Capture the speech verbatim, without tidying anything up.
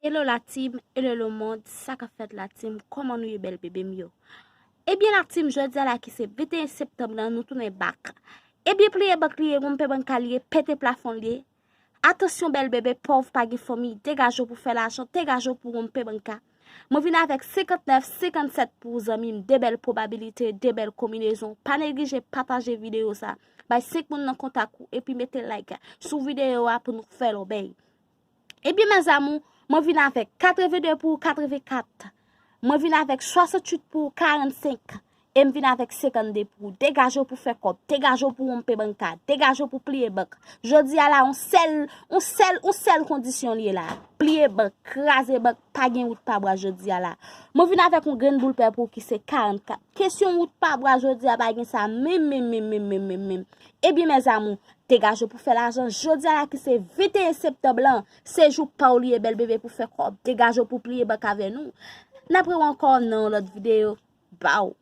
Hello la team, hello le monde, sa k ap fèt la team, kòman nou ye bèl bebe m yo? Ebyen la team, jodi a la ki se venteyen septanm nan, nou tounen back. Ebyen pliye bank li ye, wonpe banka li ye, pete plafon li ye. Atansyon bèl bebe, pòv pa gen fanmi, degaje w pou fè lajan, degaje w pou wonpe banka. Mwen vin avèk senkantnèf, senkannsèt pou zanmi m, de bèl pwobabilite, de bèl konbinezon. Pa neglije pataje videyo sa. Bay senk moun nan kontak ou, epi mete like sou videyo a pou nou fè lòbèy. Ebyen mes amours, mwen vin avèk katreven de pou katreven kat. Mwen vin avèk swasanntuit pou karannsenk. E m vin avèk senkannde pou ou. Degaje w pou fè kòb. Degaje w pou wonpe banka. Degaje w pou pliye bank. Jodi a la, on sèl, on sèl, on sèl kondisyon li ye la. Pliye bank, kraze bank, pa gen wout pa bwa jodi a la. Mwen vin avèk yon grenn boul pè pou ou ki se karannkat. Kesyon wout pa bwa jodi a pa gen sa menm, menm, menm, menm, menm, menm, menm. Ebyen mes amours, degaje w pou fè lajan jodi a la ki se venteyen septanm lan. Se jou pa w li ye bèl bebe pou fè kòb. Degaje w pou pliye bank avè nou. N ap rewè ankò nan yon lòt videyo. Baw.